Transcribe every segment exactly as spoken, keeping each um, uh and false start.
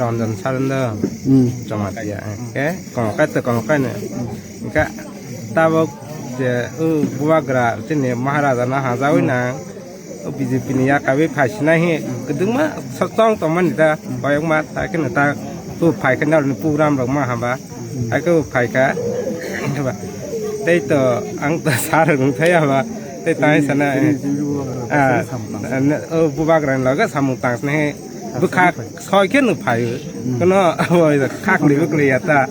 Ranjan Sarenda. Hmm. Jamatia. Ke kongkai to kongkai ne. Ke tabok je, uh, bubagra chini Maharaja na hajawi na. O B J P ni yakawi phaisinai hi kwdwngma sotong tongmani ta, koyokma ta kheno ta, tu phaikha nalni program rok ma hamba, hai khe bo phaikha. Tei to ang to sar rok nungthai hamba, tei tai sana, ah, o bubagra ni loge samung tang sini bwkha soi khe no phaio, kono abo khakli bwkli ya ta,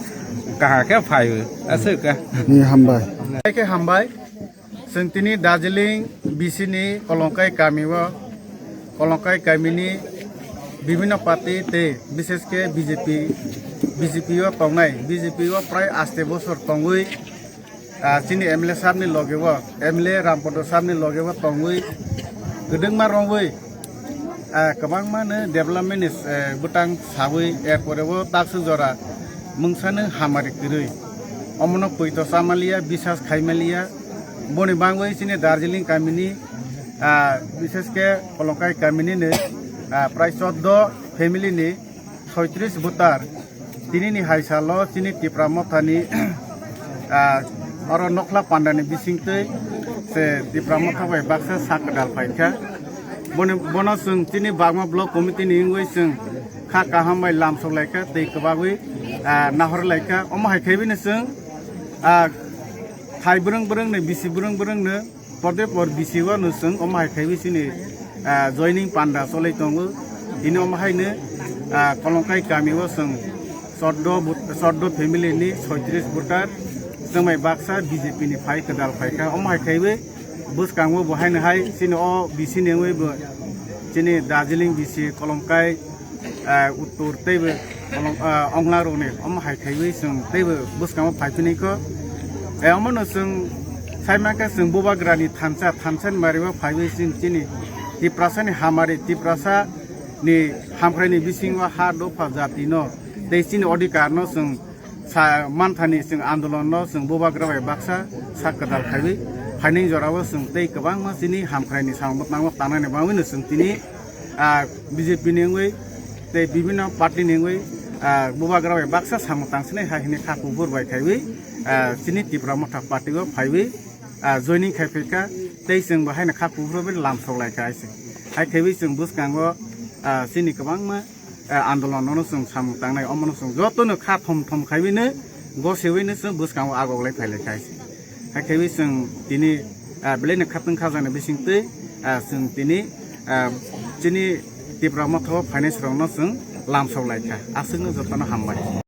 kaha khe phaio, aswk ka. Ni hambai. Hai khe hambai. Chwng tini Darjeeling B C ni Kolongkai kami o, Kolongkai kami ni bibhinno party tei bishesh khe B J P, B J P o tongnai, B J P o prai aste bosor tongwi, ah, chini M L A sahab ni loge o, M L A Rampodo sahab ni loge o tongwi, kwdwngma romwi, ah, kwbangma no development ni, eh, bwtang sawi, er pore o takswk jora mungsa no hamari kwrwi. Omono poito chamaliya, bisas khaimaliya. Boni bangwi chini Darjeeling kamini, ah, bishesh khe Kolongkai kamini ni, ah, prai choddo family ni soitris voter. Tini ni hai salo chini Tipra Motha ni, ah, oro Nokhla Panda ni bisingtwi se Tipra Motha bai baksa sak kwdal phaikha. Boni, bono chwng chini Bagma Block Committee ni wngwi chwng kha kaham bai lamsok laikha tei kwbagwi, ah, nahor laikha. Omo hai khaiwi no chwng, ah, thai bwrwng bwrwng ni bisi bwrwng bwrwng no porde por bisi o no chwng omo hai khaiwi chini, ah, joining panda cholai tongo. Tini omo hai no, ah, Kolongkai kami o chwng choddo but-, choddo family ni soitris voter chwngbai baksa B J P ni phai kwdal phaikha. Omo hai khaiwi bwskango bo haino hai chini o B C ni wngwi bo chini Darjeeling B C Kolongkai, ah, uttor teibo Kolong-, ah, Ongla rokni omo hai khaiwi chwng teibo bwskango phaiphini kho. Eh, omono chwng saimangkhe chwng bubagrani thansa, thansa ni mario phaiwi chwng chini Tiprasa ni hamari, Tiprasa ni hamkrai ni bisingo ha dopha jati no tei chini odhikar no chwng sa manthani chwng andolon no chwng bubagra bai baksa sak kwtal khaiwi phainai jorao chwng tei kwbangma chini hamkrai ni samung bwtangno tangnani bagwi no chwng tini, ah, B J P ni wngwi tei bibhinno party ni wngwi, ah, bubagra bai baksa samung tangsinai hai hwnwi kha kuphur bai khaiwi, ah, chini Tipra Motha party o phaiwi, ah, joining khai phaikha tei chwng bo haino kha kuphur bai lamsok laikha hai se. Hai khaiwi chwng bwskango, ah, chini kwbangma eh, andolon no chwng samung tangnai, omono chwng jotono kha thom thom khaiwino gosewino chwng bwskango agoglai phailai khai se. Hai khaiwi chwng tini, eh, belai no khatwng khajaknai bisingtwi, eh, chwng tini, eh, chini Tipra Motha o finance rokno chwng lamsok laikha. Aswkno jotono hambai.